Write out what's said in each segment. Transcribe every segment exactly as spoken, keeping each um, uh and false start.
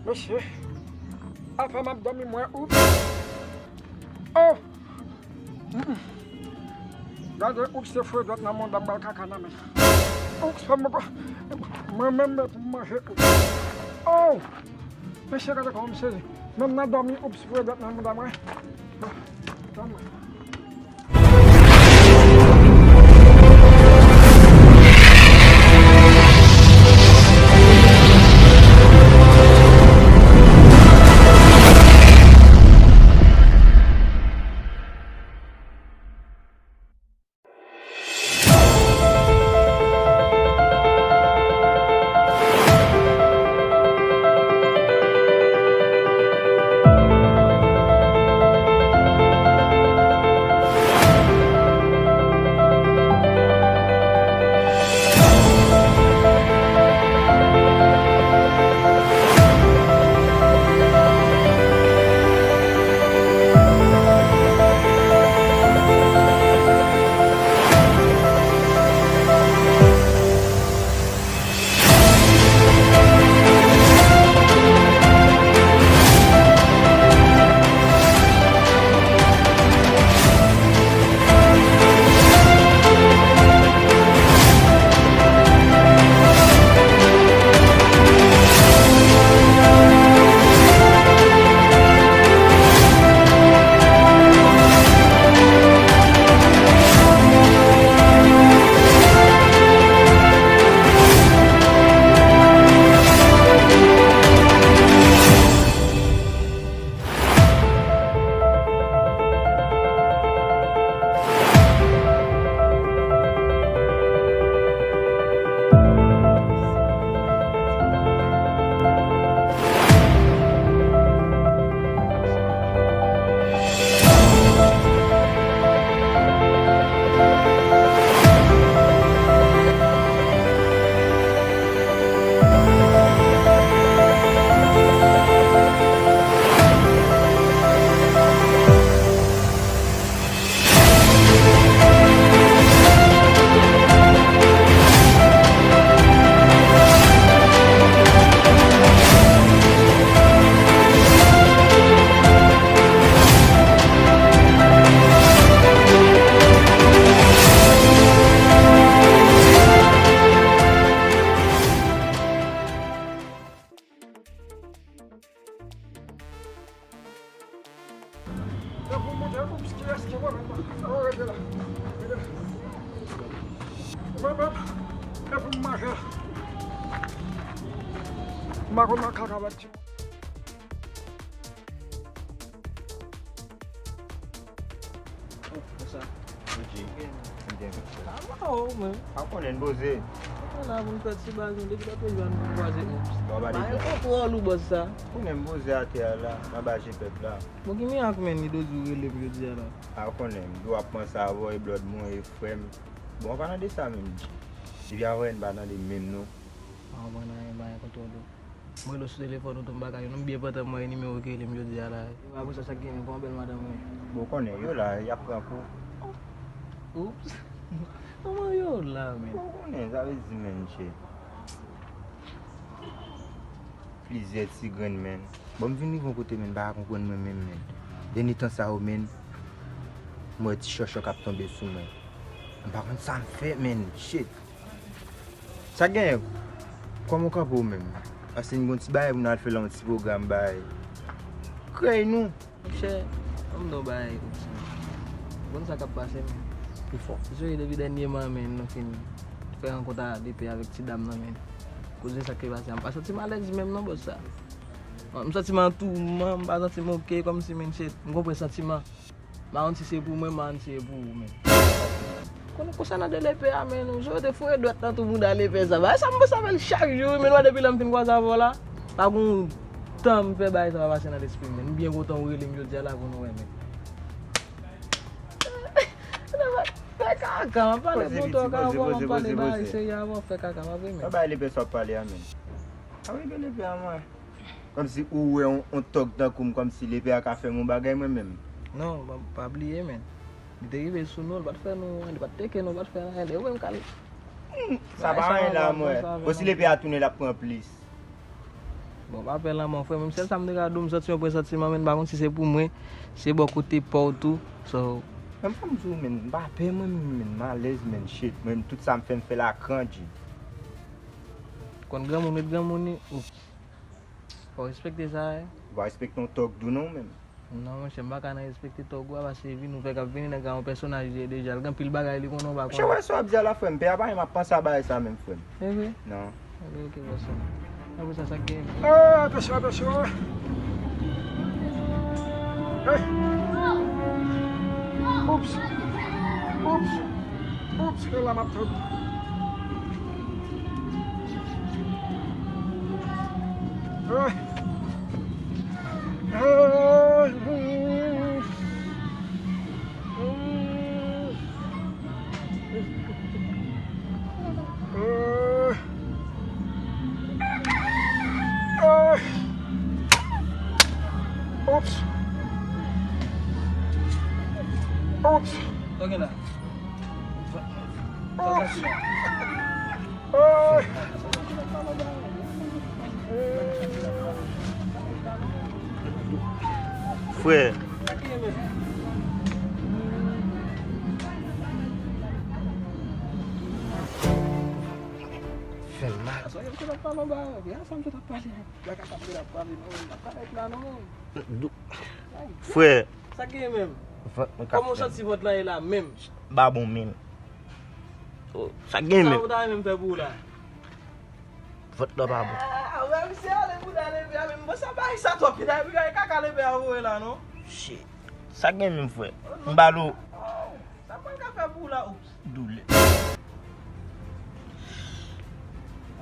Mesye, apa m ap dòmi mwen, oups. Oh! Mm-mm. Gade, oups, se fre dwèt nan mouda m, bal kaka nan men. Oups, fè m, mwen menm, men pou m manje, oups. Oh! Mesye, gade kòman m sezi. Menm nan dòmi, oups, fre dwèt nan mouda mwen. Ban mwen. Depi w monte, oups, kiyès ki mwen menm? Oh, rete la. Rete la. Mwen menm, depi m manje, m pa konn nan kaka bat timoun. Oh, konsa. Byen. Byen. Sa va, ou menm? Pa konnen n poze. Mwen la pou m fè ti baz, mwen depi lòt jou a nou kwaze, oups. Ba yo kontwòl ou, bòs sa. Konnen m poze atè a la, nan ba je pèp la. Bon, ki mirak, menn, li dwe di w rele m jodi a la? A, ou konnen, m di w ap panse avè w, e blòd mwen, e frè m. Bon, an palan de sa menm, G, depi avè n pa tande menm non. A, ou pa nan anyen, pa gen kontwòl ou. Mwen rele w sou telefòn ou tou, m pa ka jwenn ou, m byen pantan m wè nimewo w rele m jodi a la. Apre sa, sa k genyen, kòman bèl madanm ou ye? Bon, ou konnen, yo la, y ap pran kou. Oups. Kòman yo la, menn? Bon, ou konnen, sa vle di, menn, shit. Plizyè ti grenn, menn. Bon, m vin rive yon kote, menn, m pa ka konprann mwen menm, menn. Dènye tan sa yo, menn, m wè ti chòchò k ap tonbe sou mwen. M pa konn sa m fè, menn. Shit. Sa k genyen? Kòman w kanpe w menm? Paske n gen yon ti bagay pou n al fè la, yon ti pwogram bagay. Krèy nou. Monchè, ban m di w bagay, Oubsan. Ou konn sa k ap pase, menn? Pi fò. Ou sonje depi dènyèman, menn, nou fin fè rankont a Lepe avèk ti dam nan, menn. Koze sa k pase a, m pa santi m alèz menm non, bòs sa. M santi m an touman, m pa santi m oke, kòmsi, menn, shit, m gon pwen santiman. M pa konn si se pou mwen, m pa konn si se pou ou, menn. Konnen konsènan de Lepe a, menn, ou sonje w te foure dwèt nan tou mouda Lepe sa. Bagay sa m panse avè l chak jou, wi, menn, wè depi lè m fin kwaze avè w la, pa gon tan m fè bagay sa pa pase nan lespri m, menn. M byen kontan ou rele m jodi a la pou nou wè, menn. Fè kaka, m ap pale pou tò ka wè m ap pale bagay serye avè w, fè kaka, pa vre, menn? Sa bagay Lepe sa w ap pale a, menn? A wi, de Lepe a mwen. Kòmsi ou wè yon, yon tòg tankou m, kòmsi Lepe a ka fè m yon bagay mwen menm. Non, pa, pa bliye, menn. Li te rive sou nou, li pa t fè nou anyen, li pa t teke nou, li pa t fè anyen. Depi ou wè m kale. Hmm, sa pa anyen la, mwen. Bon, si Lepe a tounen, l ap pran plis. Bon, pa pè lanmò, frè, menm sèl sa m te ka di w, m santi yon presantiman, men m pa konn si se pou mwen, se bò kote pa w tou. So, men m fè m di w, men m pa pè mwen, men m alèz, men shit, men tout sa m fè, m fè l a gran, G. Konn granmoun ret granmoun, wi. Oups. Fò w respekte sa, wi. Ou pa respekte yon tòg dou non, menm. Non, monchè, m pa ka nan respekte tòg ou a, paske vin ou fè k ap vini, nèg la yon pèsonaj li ye deja, l gen anpil bagay li konnen ou pa konnen. Monchè, wè sa w ap di a la, frè m, pè a pa menm ap panse a bagay sa menm, frè m. E vre? Non. Ok, ok, bòs. Apre sa, sa k gen? Ah, atansyon, atansyon. Hey! Oups! Oups! Oups, se la m ap tann. Ah! Oops. Oops. Sa gen la? Oops. Frè. Fè m mal. Frè. Sa gen menm? Kòman w santi vant lan ye la menm? Babon menm. Sa gen menm? Sa ou ta renmen m fè pou ou la? Vant lan pa bon. Ah, wè, misye ale bouda leve a, men bon, sa bagay sa twòp, pita, pita, e kaka leve a voye la, non? Shit. Sa gen menm, frè? M ba l ou. Oh, sa m pral ka fè pou ou la, oups. Doulè.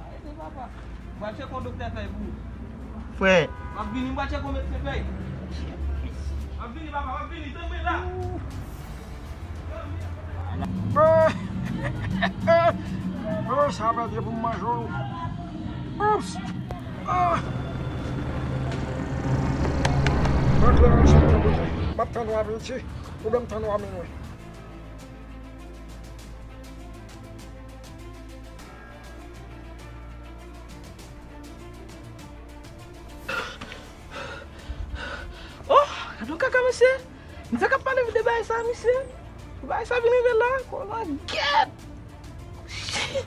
Arete, papa. M pral tcheke yon doktè fèy pou ou. Frè. M ap vini, m pral tcheke yon medsen fèy. M ap vini, papa, m ap vini, tann mwen la. Oh, sa pa te pou m manje w. Oups! Ah! Mwen klè yon chèf nan boutèy. M ap tann w a piti. Ou dwe m tann w a minwi. Oh, gade yon kaka, mesye. Misye k ap pale de bagay sa, misye. Bagay sa vin rive la, kolon gèt. Shit.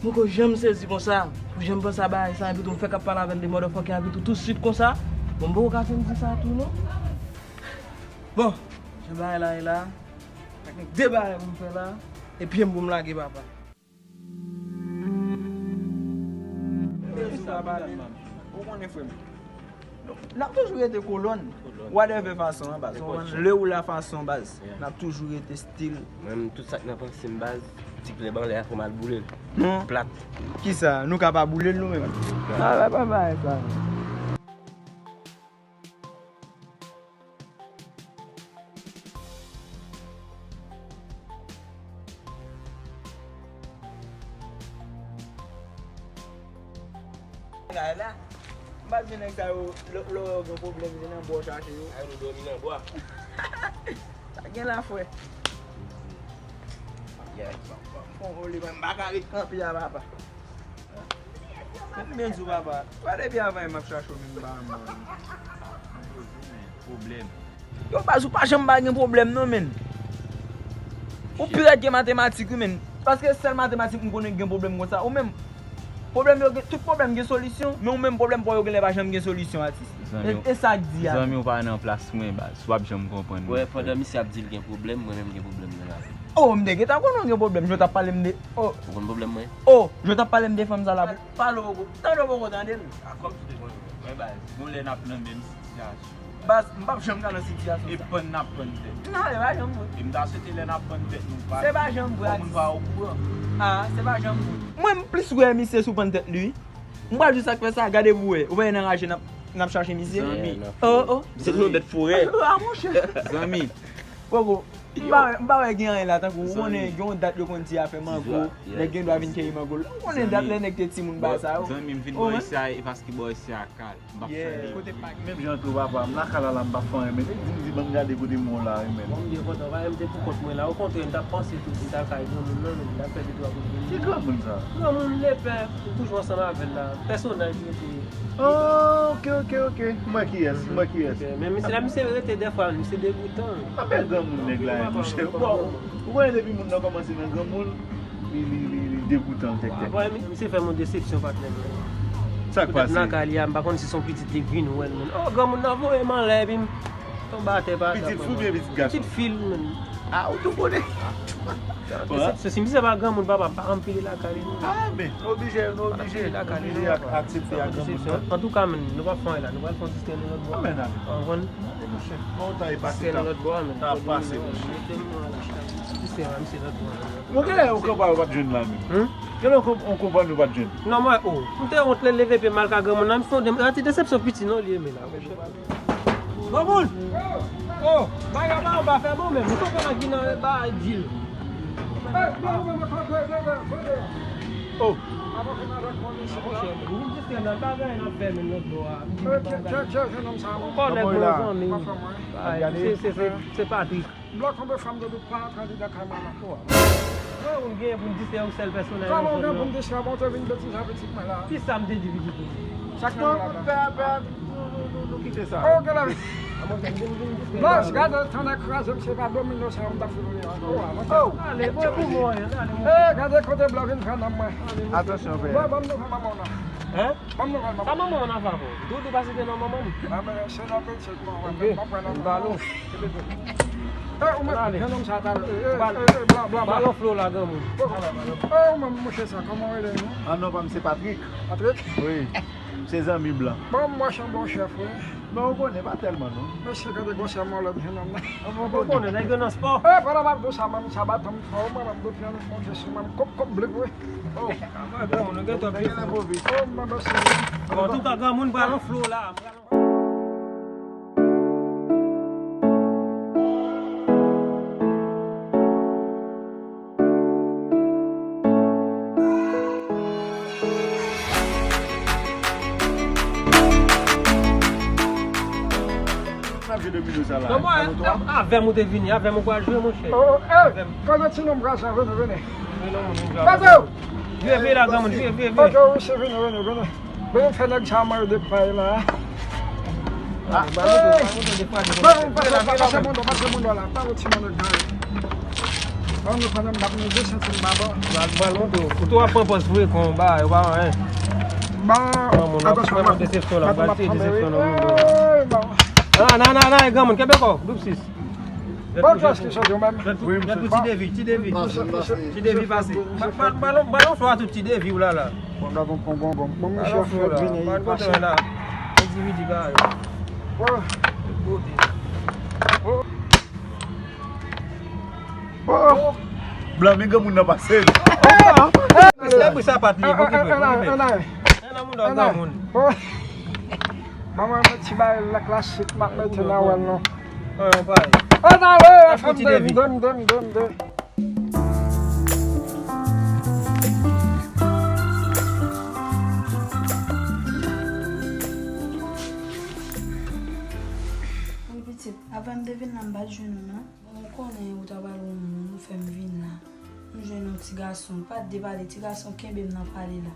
Mwen poko janm sezi konsa. Pou jan m panse a bagay sa, epi tou m fèk ap pale avè l de motherfucking epi tou tout swit konsa. Bon, m poko ka fè m di sa tou, non. Bon, jan bagay la ye la, ak de bagay pou m fè la, e pye m pou m lage, papa. Ou konnen, frè m. N ap toujou rete kolòn. Whatever fason an, baz. Ou konprann? Le ou la fason, baz. N ap toujou rete still. Mwen menm, tout sa k nan panse m, baz, ti klèb anlè a, fò m al boule l. Non. Plat. Kisa? Nou ka pa boule l nou menm? Sa va pa bay sa. Kay la, m pa di nèg sa yo, lè, lè yo gen pwoblèm, se nan bwa w chache yo. Ay, nou dòmi nan bwa. Sa gen la, frè? Yes, papa. Bon, ole, mwen, m pa ka ret kanpe a, papa. Mwen byen di w, papa. Pa depi avan m ap chache w, men m pa mò. Pwoblèm. Yo, baz, ou pa janm pa gen pwoblèm, non, menn. Ou pi rèd ke matematik, wi, menn. Paske sèl matematik m konnen ki gen pwoblèm konsa. Ou menm, pwoblèm yo gen, tout pwoblèm gen solisyon, men ou menm pwoblèm pa w yo genlè pa janm gen solisyon, atis. E, e sa k di a? Zanmi, ou pa nan plas mwen, baz. W ap janm konprann mwen, frè. Wè, pandan misye ap di l gen pwoblèm, mwen menm gen pwoblèm nan lavi. Oh, m te gentan konnen w gen pwoblèm. Jan w t ap pale m de, oh. Ou konn pwoblèm mwen? Oh, jan w t ap pale m de fanm sa la. Pale w poko, tande w poko tande l. A, kòm si w te konnen. Wè, baz, gon lè n ap nan menm sitiyasyon. Baz, m p ap janm ka nan sitiyasyon sa. E pann n ap pann tèt. Non, se pa janm vre. E m ta swete lè n ap pann tèt nou pa. Se pa janm vre, atis. Fò moun pa okouran. Ah, se pa janm vre. Mwen, m plis wè misye sou pann tèt li, wi. M pral di sa k fè sa, gade pou wè. Ou pa wè n anraje n ap, n ap chache misye? Zanmi. Oh, oh. Se yon bèt forè. Ah, monchè. Zanmi. Poko. M pa wè, m pa wè gen anyen la, tankou ou konnen gen yon dat yo konn di afè mango, nèg gen dwa vin keyi mango. Ou konnen dat lè nèg te timoun ba sa yo. Zanmi m vin bò isi a, e paske bò isi a kal. M p ap fè anyen. Kote pa gen. Menm jan tou papa, m lakay la la, m p ap fè anyen, men li di m di ban m gade kote m wè w la wi, men. Bon, m byen kontan, pa m te pou kont mwen la, okontrè, m t ap panse tou pou m t al kay granmoun nan, men m t ap fè de twa kout vin. Ki granmoun sa? Granmoun lepè, ou toujou ansanm avè l la, pèsonaj li te. Oh, ok, ok, ok. M wè kiyès, m wè kiyès. Ok, men misye la, misye rete dèfwa, misye degoutan. Apèl granmoun nèg la, monchè. Bon, ou konnen depi moun nan kòmanse nan granmoun, li, li, li, li degoutan tèktèk. Bon, misye fè m yon desepsyon, patnè. Sa k pase? Petèt nan kay li a, m pa konn si se yon pitit li k vin wè l, men. Oh, granmoun nan voye m anlè, epi m tonbe atè pa. Pitit fi oubyen pitit gason? Pitit fi l, men. Ah, ou tou konnen. Se, se, si misye pa granmoun, papa, m pa anpile lakay li, non. Ah, men, nou oblije, nou oblije, nou oblije ak-, aksepte ak granmoun nan. Antouka, men, nou pa fè anyen la, nou pral fè yon ti trennen lòt bò. Anmèn, anmèn. Ou konprann? Gade, monchè, bon, tan e pase, tan ap pase, monchè. Mete m nan la. Misye, misye lòt bò. Bon, genlè yon konpa yo pa t jwenn la menm. Hmm? Genlè yon konp-, yon konpa nou pa t jwenn. Non, mwen, oh, m te wont lè leve pye m al ka granmoun nan, m sonde m, yon ti desepsyon piti non li ye, men la. Granmoun! Oh, bagay la pa anba fè bon menm. Ou konprann ak vin nan bagay dil. Oh. Monchè, m di se nan bagay n ap fè menm lòt bò a. Ou kònèk bon zanmi. Se, se, se, se Patrick. M blòk yon fam de dout pa antre andidan kay mwen la. Mwen ou gen pou n distrè yon sèl pèsonaj. Kòman ou gen pou m distrè mwen, ou te vin betize avèk pitit mwen la? Kisa m te di pitit ou? Sa k nan la? Nou kite sa. Oh, gade. Bòs, gade, tonnè kraze m, se pa domino sa yo m t ap fè nou ye ankò. Ale, mwen pou mwen, ale, mwen. Eh, gade kote blan vin fè nan mwen. Atansyon, pè. Bon, ban m nouvèl manman w nan. Hein? Ban m nouvèl manman. Sa manman w nan fè avè w? Doudou pa site non manman m. Ah, men se nan pitit mwen, mwen, mwen pran nan manman w. Eh, ou mèt jennonm sa talè. Eh, eh, eh, blan, blan, blan. Balon flo la, granmoun. Oh, oh, men mouche sa, kòman w rele nou? Ah non, pa m se Patrick. Patrick? Wi. Se zanmi blan. Bon, m wè se yon bon chèf, wi. Men ou konnen, pa tèlman, non. Mesye, gade gwosè mòlèt jennonm nan. Ou konnen, nèg yo nan spò. Eh, pandan m ap di w sa, mwen, sa baton m fò, mwen, m ap di w, pye nou fè yon je sou mwen, m kòp, kòp blik, wi. Oh, granmoun, nou gentan pye. Oh, mwen, mesye. Bon, antouka, granmoun, balon flo la. N ap jwe domino sa la. Non, mwen, avè m ou te vini, avè m ou pral jwe, monchè. Oh, oh, eh, avè m. Kote ti nonm pral sa, vini, vini. Vini, non, moun, moun, pase w! Vye, vye la, granmoun, vye, vye, vye. Ok, wi, se vini, vini, vini. Vini fè nèg sa manje de pay la. Ah, pase, pase moun nan, pase moun nan la, pa yon ti moun nan gare. Ban nou pandan m bat nou de santim baba. Bal, bal, monte w. Ou tou ap pran pòz vre kon ba, yo pa wè anyen. Ban, atansyon, m ap, m ap, m ap tonbe, wi. Ey, ban. Nan, nan, nan, nan, granmoun, kenbe kò w, doub sis. Bon, kiyès ki soti w menm? Wi, m soti. Ti Devi, Ti Devi. Ti Devi pase. Balon, balon flo a tout Ti Devi w la la. Bon, gade yon bon, bon, bon. Bon, misye fè vini, li pase. Endividi ka yo. Oh. Oh. Blan, men granmoun nan pase. Se pou sa pa t li, pou ki pou li. Nan moun nan granmoun. Ban mwen yon ti bagay la klasik, m ap mete nan wèl non. An ale, fanm de m, de m, de m, de m, de m. Wi, pitit, avan m te vin la, m pa t jwenn ou non. Bon, ou konnen ou ta pral wè yon moun, ou fè m vin la. M jwenn yon ti gason, pa t de pale, ti gason kenbe m nan pale la.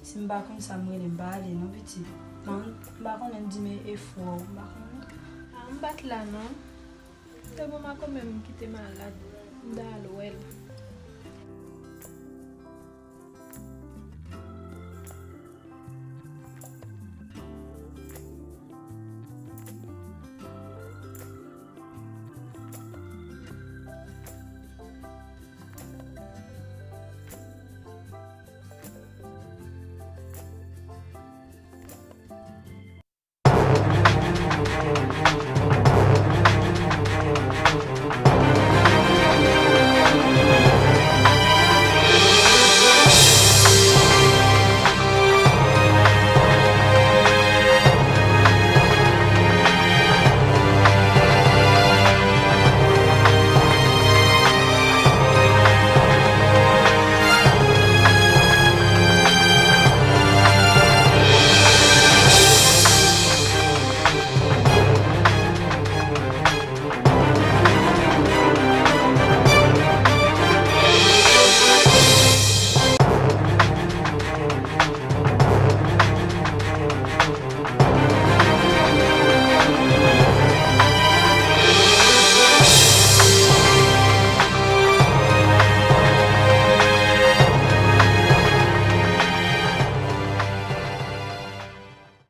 Si m pa konn sa m rele, m pa ale non, pitit. Mwen, m pa konnen m di men efò, m pa konnen. Ah, m pa t la non. Se bon, m a konmen m kite malad. M ta al wè.